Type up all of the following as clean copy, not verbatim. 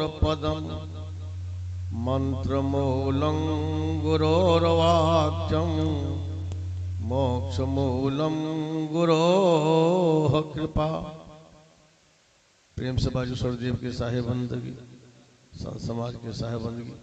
गुरोर्पदं मंत्रमूलं गुरोर्वाक्यं मोक्षमूलं गुरोः कृपा। प्रेम से बाजू सरदेव के साहेब बंदगी, संत समाज के साहेब बंदगी।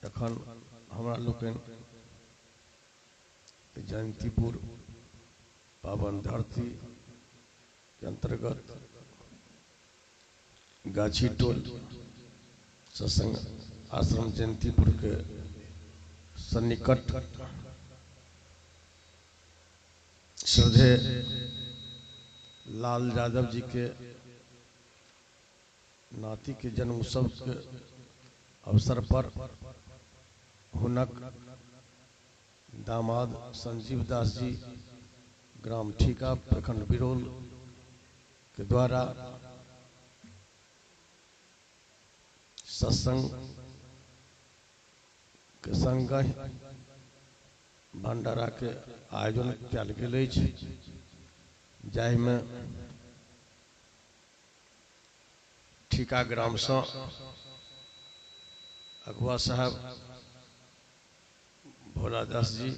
एखन हमरा लोकनि जयंतीपुर पावन धरती के अंतर्गत गाछी टोल सत्संग आश्रम जयंतीपुर के सन्निकट श्रद्धेय लाल यादव जी के नाती के जन्म उत्सव के अवसर पर हुनक दामाद संजीव दास जी ग्राम ठीका प्रखंड बिरौल के द्वारा सत्संग के संग भंडारा के आयोजन कयल गेल अछि, जाहिमे ठीका ग्राम से अगुआ साहब भोला दास जी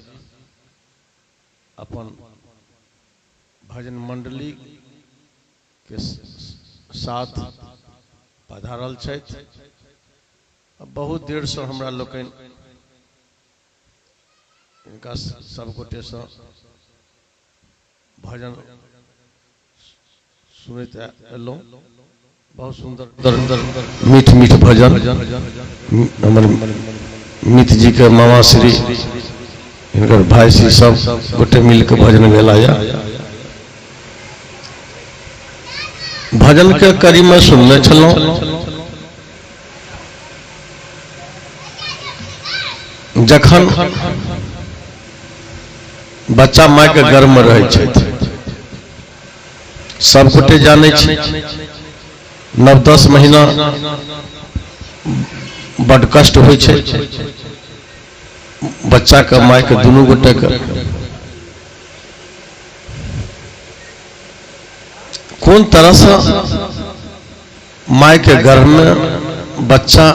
अपन भजन मंडली के साथ पधारल छथि। बहुत देर से हमरा लोकनि इनका सब गोटे से भजन सुनैत एलहुँ। बहुत सुंदर मीठ मीठ भजन हमर मित जी के मामा श्री इनकर भाई श्री सब गोटे मिलके भजन गेला। भजन के कड़ी में सुनने छलहुँ। जखन बच्चा माय के गर्भ में रहै छथि, सब गोटे जानै छी 9-10 महीना बड कष्ट होइ छै बच्चा के माय के दुनू गोटे के। कोन तरह से माय के गर्भ में बच्चा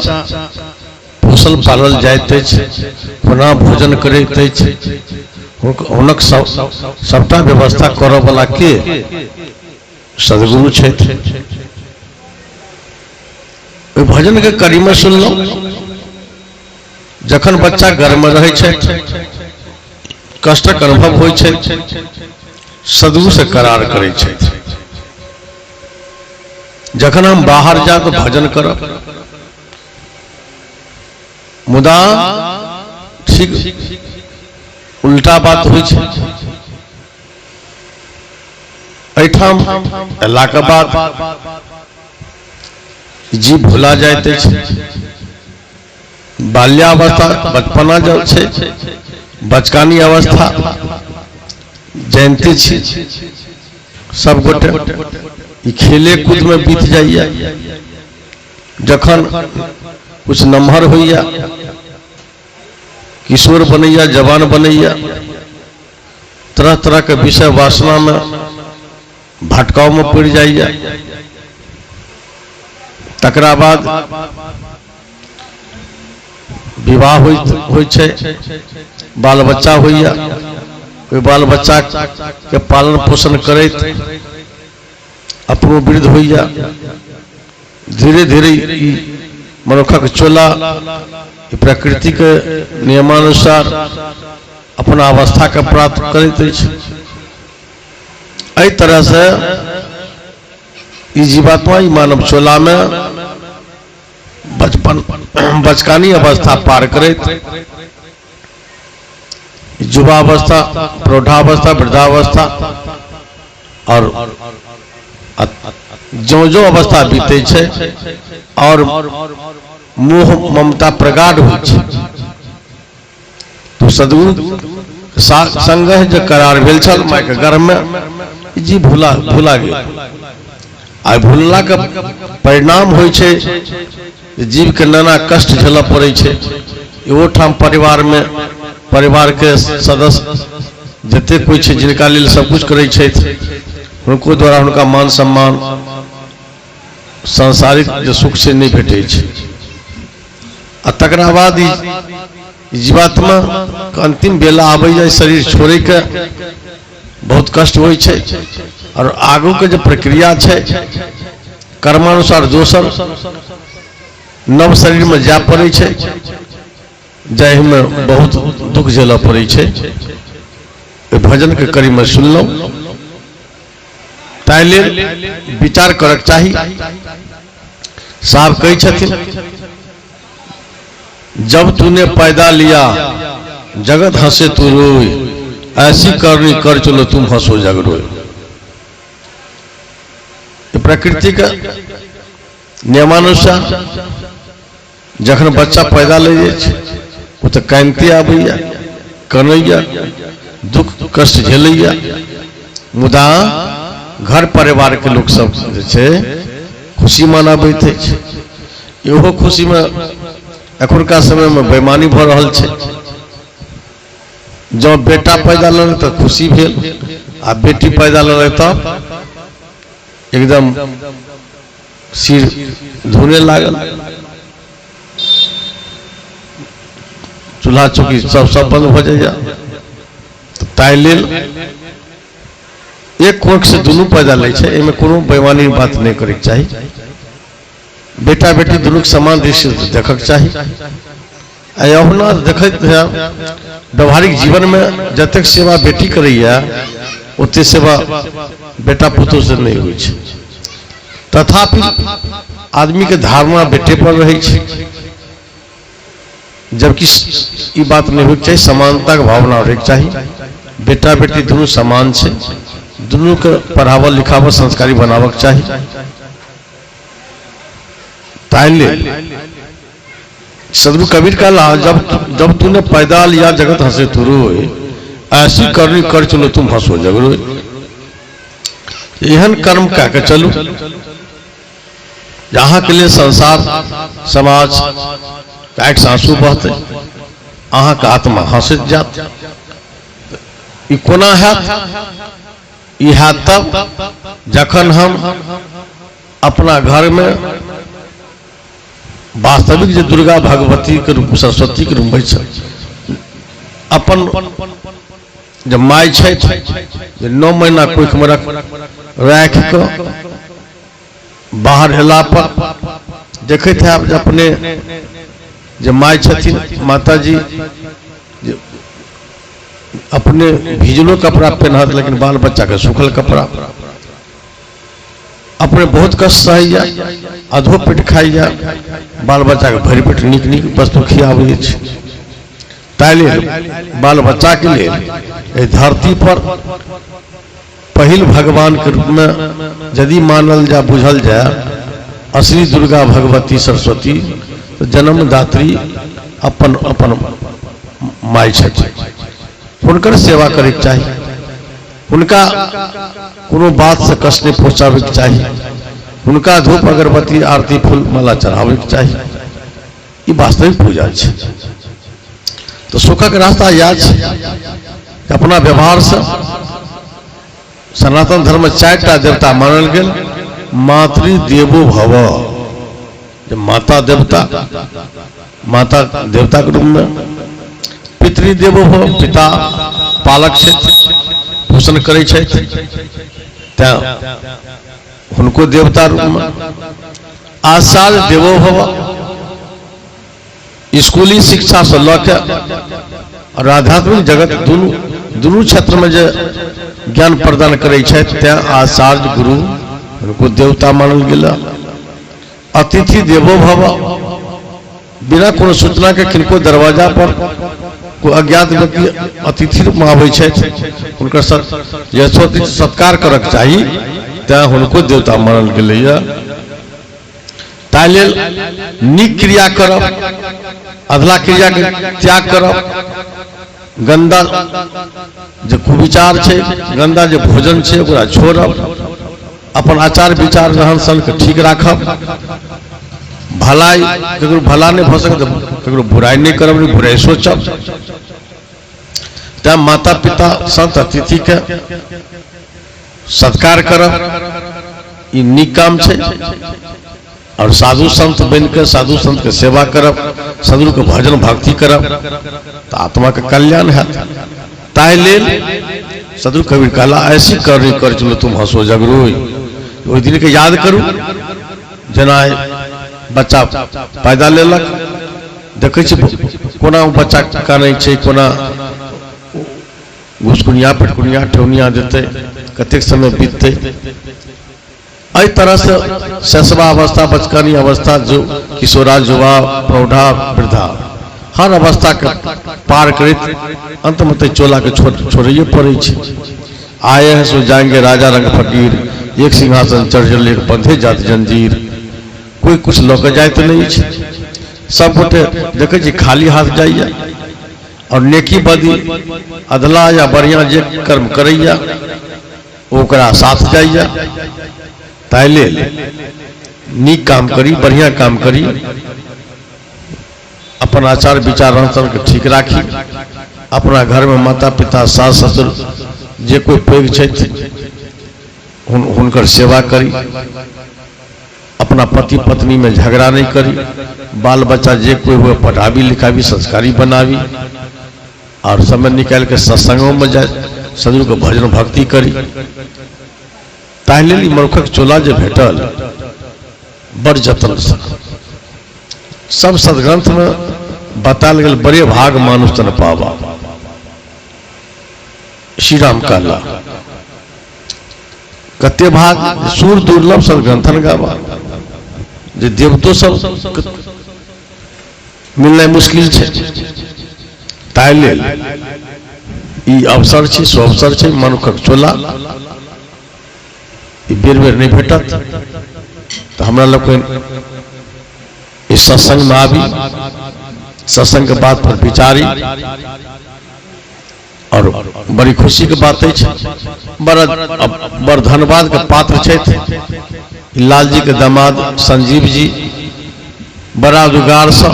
पोसल पालल जाइत अछि, कोना भोजन करैत अछि, हुनक सबटा व्यवस्था करऽ वाला के सदगुरु छथि। ओहि भजन के कड़ी में सुनलहुँ। जखन बच्चा गर्भ में रहै छै, कष्टक अनुभव होइ छै, सदगुरु से करार करै छथि, जखन हम बाहर जायब तऽ भजन करब। मुदा ठीक उल्टा बात होइ छै। एहिठाम अयलाके बाद जीव भुला जाइत अछि। बाल्यावस्था बचपना जब छै, बचकानी अवस्था जयंती छी सब गोटे खेले कूद में बीत जाइए। जखन कुछ नमहर होइया, किशोर बनैया, जवान बनैया, तरह तरह के विषय वासना में भटकाव में पड़ जाइए। तकरा बाद विवाह होइ छै, बाल बच्चा होइया, ओहि बाल बच्चा के पालन पोषण करैत अपनो वृद्ध होइया। धीरे धीरे ई मनुखक चोला प्रकृति के नियमानुसार अपना अवस्था के प्राप्त करैत अछि। एहि तरह से ई जीवात्मा ई मानव चोला में बचपन बचकानी अवस्था पार करैत युवावस्था, प्रौढ़ावस्था, वृद्धावस्था और जो जो अवस्था बीते छै और मोह ममता प्रगाढ़ होइ छै। तो सदगुरु संग जे करार भेल छल माय के गर्भ में, जी भुला भुला गेल। आ भुलला के परिणाम होइ छै जीव के नाना कष्ट झेलऽ पड़ै छै। ओठाम परिवार में परिवार के सदस्य जते कोइ छै जिनका लेल सब कुछ करै छथि, हुनको द्वारा हुनका मान सम्मान सांसारिक जे सुख से नहि भेटै छै। आ तकरा बाद ई जीवात्मा के अंतिम बेला आबैए, शरीर छोड़ैके बहुत कष्ट होइ छै और आगू के जे प्रक्रिया छै कर्मानुसार दोसर नव शरीर में जाय पड़ै छै, जाहिमे बहुत दुख झेलऽ पड़ै छै। भजन के कड़ी में सुनलहुँ, ताहि लेल विचार करक चाही। साहब कहै छथिन, जब तूने पैदा लिया जगत हंसे तू रोय, ऐसी करनी कर चलो तुम हंसो जग रोय। प्रकृति के नियमानुसार जखन बच्चा पैदा लै जाइ छै ओ तऽ कानिते आबैया, कनैया, दुख कष्ट झेलैया, मुदा घर परिवार के लोक सब जे छै खुशी मनाबैत अछि। इहो खुशी में एखुनका समय में बेईमानी भऽ रहल छै। जँ बेटा पैदा लेलक तऽ खुशी भेल, आ बेटी पैदा लेलक तऽ एकदम सिर धुने लागल, चूल्हा चौकी सब सब बंद भऽ जाइए। ताहि लेल एक कोख से दुनू पैदा लै छै, एहिमे कोनो बेईमानी बात नहि करैके चाही। बेटा बेटी दुनूके समान दृष्टिसँ देखक चाही। आ अहुना देखैत व्यवहारिक जीवनमे जतेक सेवा बेटी करैए ओतेक सेवा बेटा पुतोहसँ नहि होइ छै। तथापि आदमीके धारणा बेटे पर रहै छै, जबकि ई बात नहि होइके चाही। समानताके भावना रहैके चाही। बेटा बेटी दुनू समान छै, दुनूके पढ़ाबऽ लिखाबऽ संस्कारी बनाबऽके चाही। ताहि लेल सदगुरु कबीर कहला, जब जब तूने पैदा लिया जगत हंसे तू रोय, ऐसी करनी कर चलो तुम हंसो जग रोय। एहन कर्म कए के चलू अहाँके लिए संसार समाज आँखिसँ आंसू बहतै, अहाँके आत्मा हंसैत जायत। ई कोना हैत? ई हैत तब जखन हम अपना घरमे वास्तविक जे दुर्गा भगवती के रूप सरस्वती के रूप छै, अपन जे माय छथि जे 9 महीना कोखिमे राखि कऽ बाहर एला पर देखैत हैब जे अपने जे माय छथिन माताजी जे अपने भिजलो कपड़ा पहनत लेकिन बाल बच्चा के सूखल कपड़ा, अपने बहुत कष्ट सहैया, आधो पेट खाइया, बाल बच्चा के भरि पेट नीक नीक वस्तु खियाबै अछि। ताहि लेल बाल बच्चा के लेल एहि धरती पर पहिल भगवान के रूप में यदि मानल जाय बुझल जाय असली दुर्गा भगवती सरस्वती तो जन्मदात्री अपन अपन माय छथि, हुनकर सेवा करैके चाही, हुनका कोनो बात से कष्ट नहीं पहुँचाबैके चाही, हुनका धूप अगरबत्ती आरती फूल माला चढ़ाबैके चाही। ई वास्तविक पूजा छै। तो सुखक रास्ता इएह छै अपना व्यवहार से। सनातन धर्म में 4 टा देवता मानल गेल, मातृदेवो भव, जे माता देवता, माता देवता के रूप में, पितृदेवो भव, पिता पालक छथि, पोषण करै छथि, तैं हुनको देवता रूप में, आचार्य देवो भव, स्कूली शिक्षा से लऽ के और आध्यात्मिक जगत दुनू दुनू क्षेत्र में जे ज्ञान प्रदान करै छथि तैं आचार्य गुरु हुनको देवता मानल गेल। अतिथि देवो भव, बिना कोनो सूचना के किनको दरवाजा पर कोई अज्ञात व्यक्ति अतिथि रूप में आबै छथि, हुनकर यथोचित सत्कार करक चाही, तैं हुनको देवता मानल गेलैया। ताहि लेल नीक क्रिया करब, अधला क्रिया के त्याग करब, गंदा जे कुविचार छै, गंदा जे भोजन छै ओकरा छोड़ब, अपन आचार विचार रहन सहन के ठीक राखब, भलाई ककरो भला नहीं भऽ सकत ककरो बुराइ नहीं करब, नहीं बुराइ सोचब। तैं माता पिता संत अतिथि के सत्कार करब ई नीक काम छै। और साधु संत बनके साधु संत के सेवा करब, सदगुरु के भजन भक्ति करब तो आत्मा के कल्याण हैत। ताहि लेल सदगुरु कबीर कहला ऐसी करनी कर चलो तुम हंसो जगरोई। ओहि दिन के याद करू, जेना बच्चा पैदा लेलक, देखै छी कोना ओ बच्चा कानै छै, कोना घुसकुनिया पेटकुनिया ठेहुनिया देतै, कतेक समय बीततै। एहि तरह से शैशवा अवस्था, बचकानी अवस्था, जो किशोरा, युवा, प्रौढ़ा, वृद्धा, हर अवस्था के पार करैत अंत में तो चोला के छोड़ैए पड़ै छै। आए हैं सो जाएंगे राजा रंग फकीर, एक सिंहासन चढ़ चल एक बंधे जात जंजीर। कोई कुछ लऽ के जाइत नहीं छै, सब गोटे देखै छी खाली हाथ जाइए। और नेकी बदी अधला या बढ़िया जे कर्म करैया ओकरा साथ जाइए। ताहि लेल नीक काम करी, बढ़िया काम करी, अपन आचार विचार रहन सहन के ठीक राखी। अपना घर में माता पिता सास ससुर जे कोई पैघ छथि हुनकर सेवा करी। अपना पति पत्नी में झगड़ा नहीं करी। बाल बच्चा जे कोई हुए पढ़ाबी लिखाबी, संस्कारी बनाबी। और समय निकाल के सत्संगों में जाए, सदगुरु के भजन भक्ति करी। ताहि लेल मनुखक चोला जे भेटल बड़ जतन से सब सदग्रंथ में बताल गेल बड़े भाग मानुष तन पावा। श्री राम कहला कते भाग सूर दुर्लभ सदग्रंथन गावा, जे देवतो सब मिलनाइ मुश्किल छै। ताहि लेल ई अवसर छै, सुअवसर छै मनुखक चोला, ई बेर बेर नहीं भेटत। तो हमरा लोकनि इस सत्संग में आबी, सत्संग के बात पर विचारी। और बड़ी खुशी के बात अछि, बड़ा बड़ धन्यवाद के पात्र छथि लाल जी के दामाद संजीव जी। बड़ा जुगाड़ से,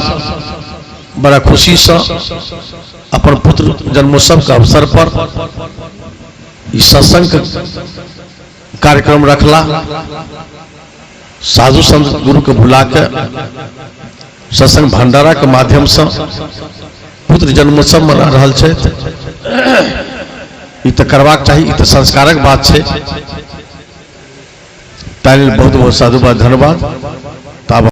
बड़ा खुशी से अपन पुत्र जन्मोत्सव के अवसर पर ई सत्संग के कार्यक्रम रखला। साधु संत गुरु के बुला के सत्संग भंडारा के माध्यम से पुत्र जन्मोत्सव मना रहल छथि। ई तऽ करबाक चाही, ई तऽ संस्कारक बात छै। ताहि लेल बहुत बहुत साधुवाद, धन्यवाद।